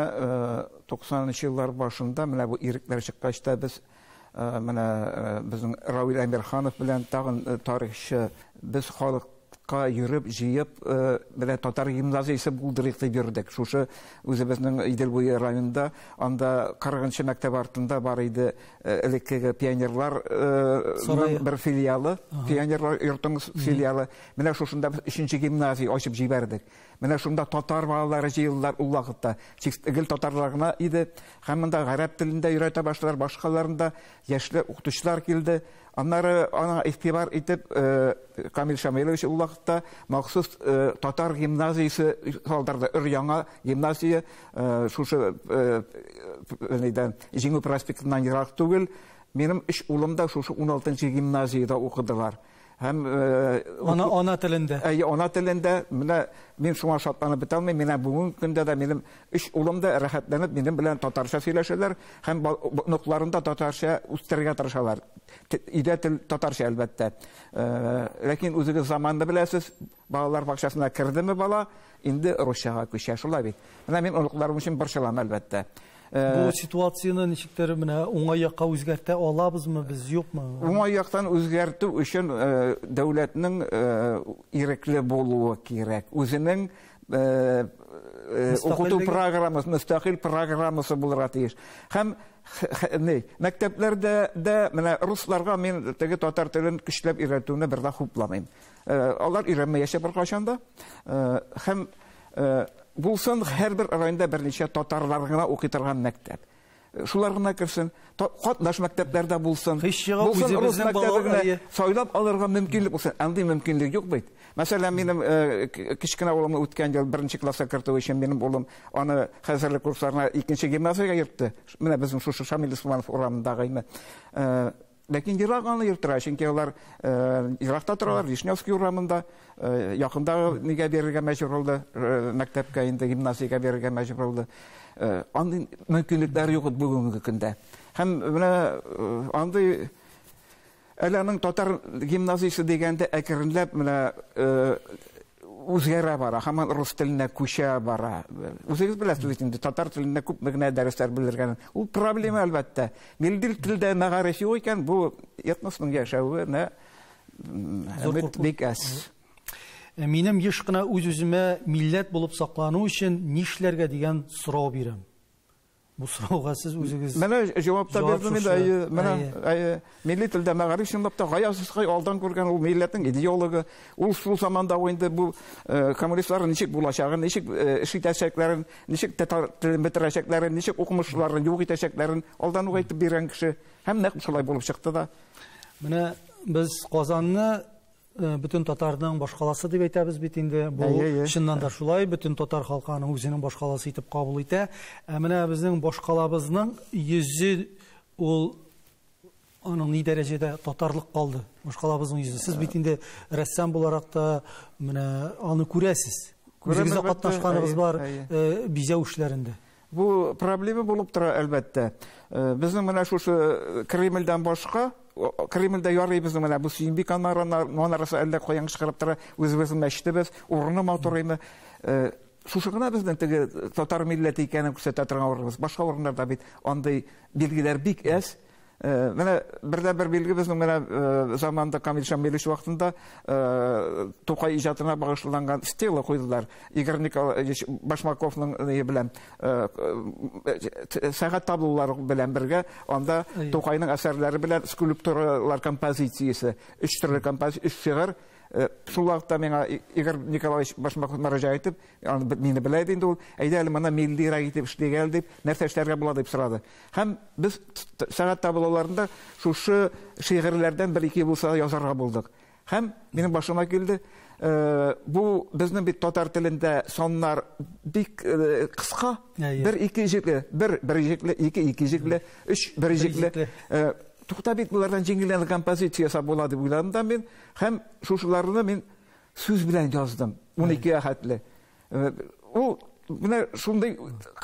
90-нчы еллар башында менә бу ирекләр чыккач та без менә безнең Равил Әмирханов белән тагын тарихчы без халыкка йөреп, җыеп, менә татар гимназиясе булдырыйк дип йөрдек. Шушы үзебезнең Идел буе районында, анда 40-нчы мәктәп артында бар иде элеккеге пионерлар бер филиалы, пионерлар йортының филиалы. Менә шушында без 3-нче гимназия ачып җибәрдек. Менә шунда татар балалары җыелдылар ул вакытта. Гел татарлар гына иде. Һәм монда гарәп телендә өйрәтә башладылар, башкаларында яшьле укытучылар килде. Аннары аңа игътибар итеп, Камил Шамилович ул вакытта махсус татар гимназиясе салдырды. Өр-яңа гимназия, шушы Җиңү проспектыннан ерак түгел. Минем өч улым да шушы 16-нчы гимназиядә укыдылар. Һәм ана телендә. Әйе, ана телендә. Менә мин шуңа шатланып бетә алмыйм. Менә бүгенге көндә дә минем өч улым да рәхәтләнеп минем белән татарча сөйләшәләр һәм оныкларын да татарча үстерергә тырышалар. Өйдә тел татарча әлбәттә. Ләкин үзегез заманны беләсез, балалар бакчасына кердеме бала, инде русчага күчә, шулай бит. Менә мин оныкларым өчен борчылам әлбәттә. Бу ситуацияне ничектер менә уңай якка үзгәртә алабызмы без, юкмы? Уңай яктан үзгәртү өчен дәүләтнең ирекле булуы кирәк. Үзенең укыту программасы, мөстәкыйль программасы булырга тиеш. Һәм мәктәпләрдә дә менә русларга мин теге татар телен көчләп өйрәтүне бер дә хупламыйм. Алар өйрәнмәячәк беркайчан да. Һәм булсын һәрбер районда берничә татарлар гына укый торган мәктәп. Шулар гына керсен, катнаш мәктәпләрдә булсын. Булсын рус мәктәбе генә сайлап алырга мөмкинлек булсын. Андый мөмкинлек юк бит. Мәсәлән, минем кечкенә улымны үткән ел беренче класска кертү өчен минем улым аны хәзерлек курсларына икенче гимназиягә йөртте. Менә безнең шушы Шамил Усманов урамындагы име. Ләкин ерак аны йөрттерә, чөнки алар еракта торалар, Вишневский урамында, якындагы нигә бирергә мәҗбүр булды, мәктәпкә инде гимназиягә бирергә мәҗбүр булды. Андый мөмкинлекләр юк бүгенге көндә. Һәм менә андый әле аның татар гимназиясе дигәндә әкренләп менә үзгәрә бара, һаман рус теленә күчә бара. Үзегез беләсез бит инде, татар телендә күпме генә дәресләр белдергән. Ул проблема әлбәттә. Милли телдә мәгариф юк икән, бу этносның яшәвенә өмет бик әз. Минем еш кына үз-үземә милләт булып саклану өчен нишләргә дигән сорау бирәм. Бу сорауга сез үзегез Менә җавап та бирдем инде, әйе, менә әйе, милли телдә мәгариф чынлап та Гаяз Исхакый алдан күргән ул милләтнең идеологы. Ул шул заманда инде бу коммунистлар ничек булачагын, ничек эш итәчәкләрен, ничек татар телен бетерәчәкләрен, ничек укымышлыларын юк итәчәкләрен алдан ук әйтеп биргән кеше. Һәм нәкъ шулай булып чыкты да. Менә без Казанны бөтен татарның башкаласы дип әйтәбез бит инде. Бу чыннан да шулай, бөтен татар халкы аны үзенең башкаласы итеп кабул итә. Ә менә безнең башкалабызның йөзе ул аның ни дәрәҗәдә татарлык калды? Башкалабызның йөзе. Сез бит инде рәссам буларак та менә аны күрәсез. Үзегез дә катнашканыгыз бар бизәү эшләрендә. Бу проблема булып тора әлбәттә. Безнең менә шушы Кремльдән башка, Кремльдә ярый безнең менә бу Сөембикә манарасы әллә каян чыгарып тора, үзебезнең мәчетебез, урыны матур име. Шушы гына безнең теге татар милләте икәнен күрсәтә торган урыныбыз. Башка урыннарда бит андый билгеләр бик әз. Менә бердә-бер билге безнең менә заманда Камил Шамилович вакытында Тукай иҗатына багышланган стела куйдылар. Игорь Николаевич Башмаковның белән сәгать таблолары белән бергә анда Тукайның әсәрләре белән скульптуралар композициясе, өч төрле композиция, өч шигырь. Шул вакытта миңа Игорь Николаевич Башмаков мөрәҗәгать итеп, аны мине белә иде инде ул, әйдә әле моны миллирәк итеп эшлик әле дип, нәрсә эшләргә була дип сорады. Һәм без сәгать таблоларында шушы шигырьләрдән бер-ике булса язарга булдык. Һәм минем башыма килде, бу безнең бит татар телендә саннар бик кыска, бер ике иҗекле, бер бер иҗекле, ике ике иҗекле, өч бер иҗекле. Тукта бит болардан җиңелрәк композиция ясап була дип уйладым да мин, һәм шушыларны мин сүз белән яздым, 12 хәтле. Ул менә шундый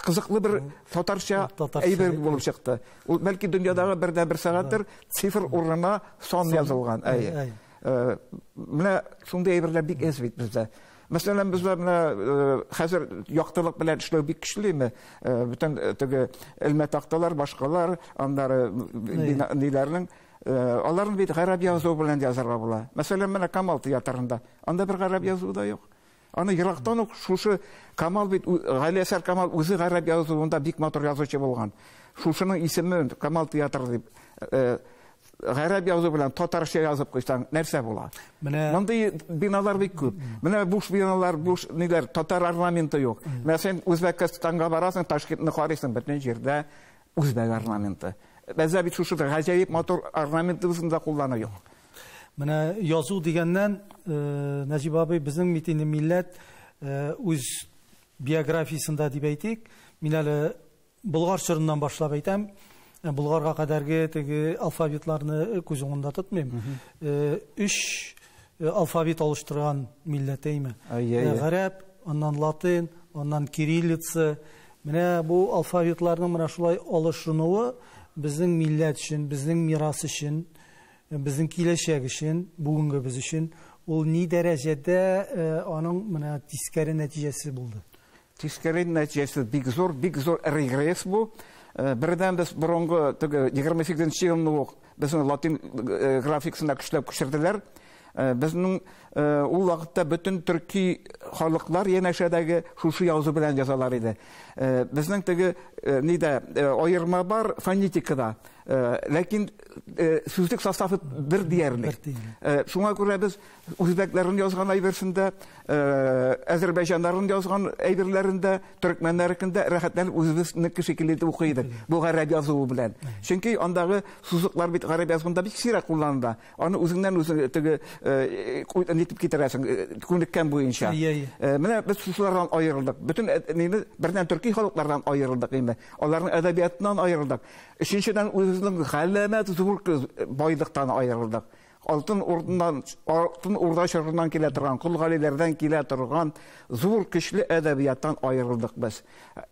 кызыклы бер татарча әйбер булып чыкты. Ул бәлки дөньядагы бердән-бер сәгатьтер, цифр урынына сан язылган. Әйе. Менә шундый әйберләр бик әз бит бездә. Мәсәлән, бездә менә хәзер яктылык белән эшләү бик көчлеме? Бүтән теге элмә такталар, башкалар, аннары ниләрнең, аларны бит гарәп язуы белән язарга була. Мәсәлән, менә Камал театрында, анда бер гарәп язуы да юк. Аны ерактан ук шушы Камал бит, Галиәсгар Камал үзе гарәп язуында бик матур язучы булган. Шушының исеме Камал театры дип, гарәп язу белән татарча язып куйсаң, нәрсә була? Мондый биналар бик күп. Менә буш биналар, буш ниләр, татар орнаменты юк. Менә син Үзбәкстанга барасың, Ташкентны карыйсың, бөтен җирдә үзбәк орнаменты. Бездә бит шушы гаҗәеп матур орнаментыбызны да куллану юк. Менә язу дигәннән, Нәҗип абый, безнең бит инде милләт үз биографиясендә дип әйтик, мин әле Болгар чорыннан башлап әйтәм, Болгарга кадәрге теге алфавитларны күз уңында тотмыйм. Өч алфавит алыштырган милләт, әйме? Гарәп, аннан латин, аннан кириллица. Менә бу алфавитларның менә шулай алышынуы безнең милләт өчен, безнең мирас өчен, безнең киләчәк өчен, бүгенге без өчен ул ни дәрәҗәдә аның менә тискәре нәтиҗәсе булды? Тискәре нәтиҗәсе бик зур, бик зур регресс бу. Бердән без борынгы теге 28 елны ук безне латин графикасына көчләп күчерделәр. Безнең ул вакытта бөтен төрки халыклар янәшәдәге шушы язу белән язалар иде. Безнең теге нидә аерма бар фонетикада, ләкин сүзлек составы бер диярлек. Шуңа күрә без үзбәкләрнең язган әйберсендә, әзербайҗаннарның язган әйберләрендә, төркмәннәрнекендә рәхәтләнеп үзебезнеке шикелле итеп укый идек. Бу гарәп язуы белән. Чөнки андагы сузыклар бит гарәп язуында бик сирәк кулланыла. Аны үзеңнән үзең теге нитеп китерәсең, күнеккән буенча. Менә без шушылардан аерылдык. Бөтен нины бердән төрки халыклардан аерылдык инде. Аларның әдәбиятыннан аерылдык. Өченчедән үзебезнең галәмәт зур байлыктан аерылдык. Алтын Урдадан, Алтын Урда чорыннан килә торган, Кол Галиләрдән килә торган зур көчле әдәбияттан аерылдык без.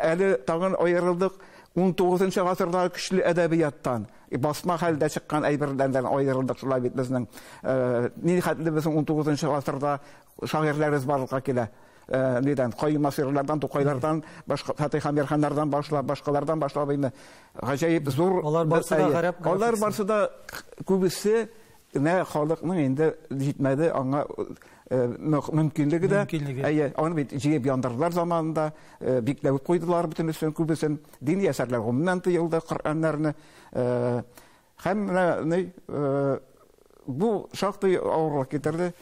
Әле тагын аерылдык 19 гасырдагы көчле әдәбияттан, басма хәлдә чыккан әйберләрдән аерылдык шулай бит безнең. Ни хәтле безнең 19 гасырда шагыйрьләребез барлыкка килә. Нидән, Каюм Насыйрлардан, Тукайлардан, башка Фатих Әмирханнардан башлап, башкалардан башлап инде гаҗәеп зур. Алар барсы да гарәп. Алар барсы да күбесе менә халыкның инде җитмәде аңа мөмкинлеге дә. Әйе, аны бит җыеп яндырдылар заманында, бикләп куйдылар бөтенесен, күбесен. Дини әсәрләр гомумән тыелды, Коръәннәрне. Һәм менә бу шактый авырлык китерде.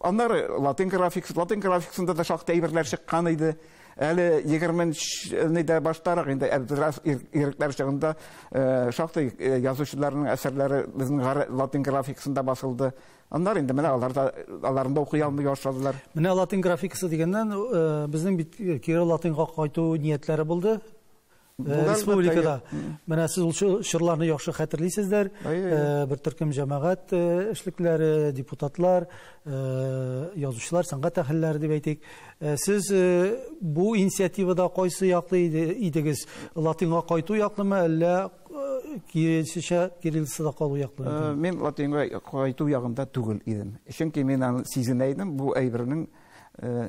Аннары латин графикасы, латин графикасында да шактый әйберләр чыккан иде. Әле 20-нче баштарак инде бераз ирекләр чыгында шактый язучыларның әсәрләре безнең латин графикасында басылды. Аннары инде менә алар да аларны да укый алмый башладылар. Менә латин графикасы дигәннән, безнең бит кире латинга кайту ниятләре булды. Республикада. Менә сез ул чорларны яхшы хәтерлисездер. Бер төркем җәмәгать эшлекләре, депутатлар, язучылар, сәнгать әһелләре дип әйтик. Сез бу инициативада кайсы яклы идегез? Латинга кайту яклымы, әллә киресенчә кириллицада калу яклы? Мин латинга кайту ягында түгел идем. Чөнки мин аны сизенә идем, бу әйбернең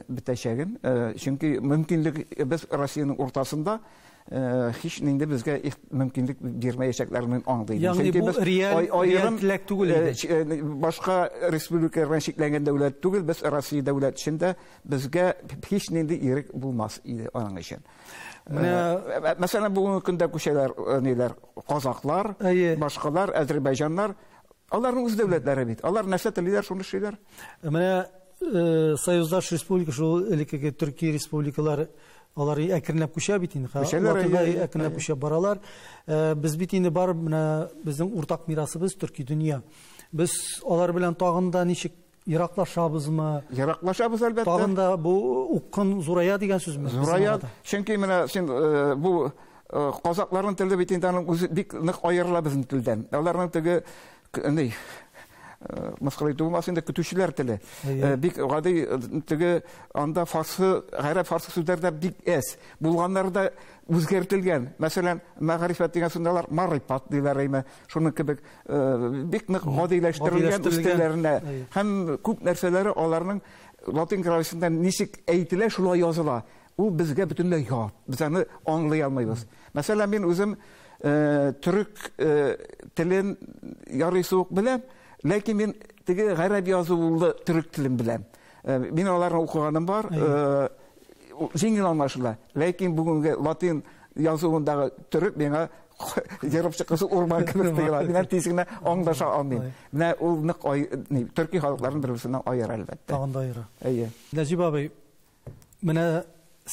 бетәчәген. Чөнки мөмкинлек без Россиянең уртасында һич инде безгә мөмкинлек бирмәячәкләрен аңлый. Ягъни бу реаль теләк түгел иде. Башка республикалар белән чикләнгән дәүләт түгел, без Россия дәүләт эчендә безгә һич нинди ирек булмас иде аның өчен. Мәсәлән, бүгенге көндә күчәләр ниләр, казаклар, башкалар, әзербайҗаннар. Аларның үз дәүләтләре бит. Алар нәрсә телиләр, шуны эшлиләр. Менә союздаш республика, шул элеккеге төрки республикалар, алар әкренләп күчә бит инде. Күчәләр, әкренләп күчә баралар. Без бит инде бар менә безнең уртак мирасыбыз төрки дөнья. Без алар белән тагын да ничек ераклашабызмы? Ераклашабыз, әлбәттә. Тагын да бу упкын зурая дигән сүзме? Зурая. Чөнки менә син бу казакларның теле бит инде аның үзе бик нык аерыла безнең телдән. Аларның теге ни мыскыл итү булмас инде, көтүчеләр теле. Бик гади теге анда фарсы, гарәп фарсы сүзләр дә бик әз. Булганнары да үзгәртелгән. Мәсәлән, мәгърифәт дигән сүзне алар марифат диләр әйме. Шуның кебек бик нык гадиләштерелгән үз телләренә. Һәм күп нәрсәләре аларның латин графикасында ничек әйтелә, шулай языла. Ул безгә бөтенләй ят. Без аны аңлый алмыйбыз. Мәсәлән, мин үзем төрек телен ярыйсы ук беләм, ләкин мин теге гарәп язулы төрек телен беләм. Мин аларны укыганым бар, җиңел аңлашыла. Ләкин бүгенге латин язуындагы төрек миңа ерып чыккысы урман кебек тоела. Мин тиз генә аңлаша алмыйм. Менә ул нык төрки халыкларын бер-берсеннән аера, әлбәттә. Тагын да аера. Әйе. Нәҗип абый, менә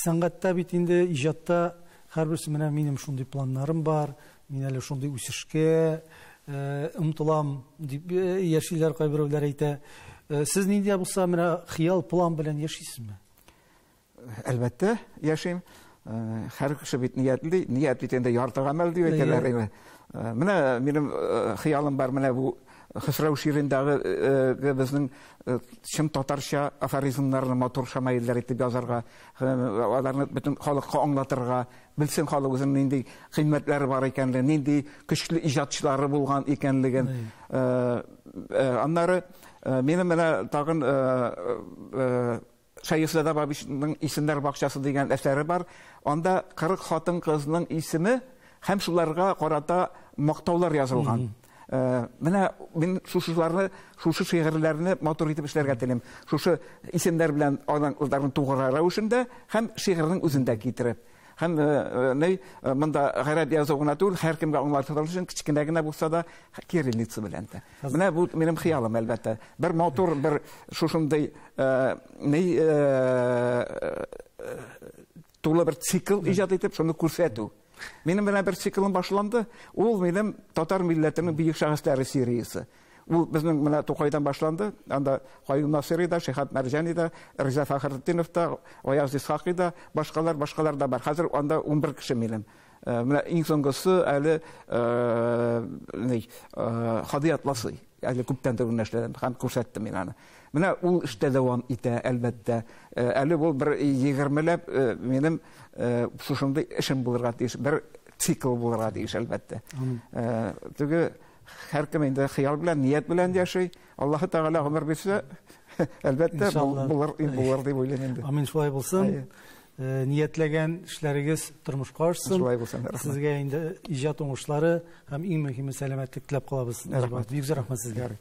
сәнгатьтә бит инде, иҗатта һәрберсе менә минем шундый планнарым бар, мин әле шундый үсешкә омтылам дип яшиләр, кайберәүләр әйтә. Сез нинди булса менә хыял, план белән яшисезме? Әлбәттә, яшим. Һәр кеше бит ниятли, ният бит инде ярты гамәл дип әйтәләр. Менә минем хыялым бар, менә бу Хөсрәү Ширендәге безнең чын татарча афоризмнарны матур шамаилләр итеп язарга, аларны бөтен халыкка аңлатырга, белсен халык үзенең нинди кыйммәтләре бар икәнлеген, нинди көчле иҗатчылары булган икәнлеген. Аннары минем менә тагын Шәехзадә Бабичның Исемнәр бакчасы дигән әсәре бар. Анда 40 хатын-кызның исеме һәм шуларга карата мактаулар язылган. Менә мин шушыларны, шушы шигырьләрне матур итеп эшләргә телим. Шушы исемнәр белән аның кызларын тугры рәвешендә һәм шигырьнең үзендә китереп. Һәм монда гарәп язу гына түгел, һәркемгә аңлатылыр өчен кечкенә генә булса да кириллица белән дә. Менә бу минем хыялым, әлбәттә. Бер матур, бер шушындый тулы бер цикл иҗат итеп, шуны күрсәтү. Минем менә бер циклым башланды. Ул минем татар милләтенең бөек шәхесләре сериясе. Ул безнең менә Тукайдан башланды. Анда Каюм Насыйри да, Шиһаб Мәрҗани да, Риза Фәхретдинов та, Аяз Исхакый да, башкалар, башкалар да бар. Хәзер анда 11 кеше минем. Менә иң соңгысы әле Һади Атласый. Әле күптән түгел эшләдем һәм күрсәттем мин аны. Менә ул эштә дәвам итә, әлбәттә. Әле бу бер 20ләп минем шушындый эшем булырга тиеш, бер цикл булырга тиеш, әлбәттә. Теге һәркем инде хыял белән, ният белән яши. Аллаһы Тәгалә гомер бирсә, әлбәттә, булыр, булыр дип уйлыйм инде. Амин, шулай булсын. Ниятләгән эшләрегез тормышка ашсын. Шулай булсын, рәхмәт. Сезгә инде иҗат уңышлары һәм иң мөһиме сәламәтлек теләп калабыз. Рәхмәт. Бик зур рәхмәт сезгә. Ярый.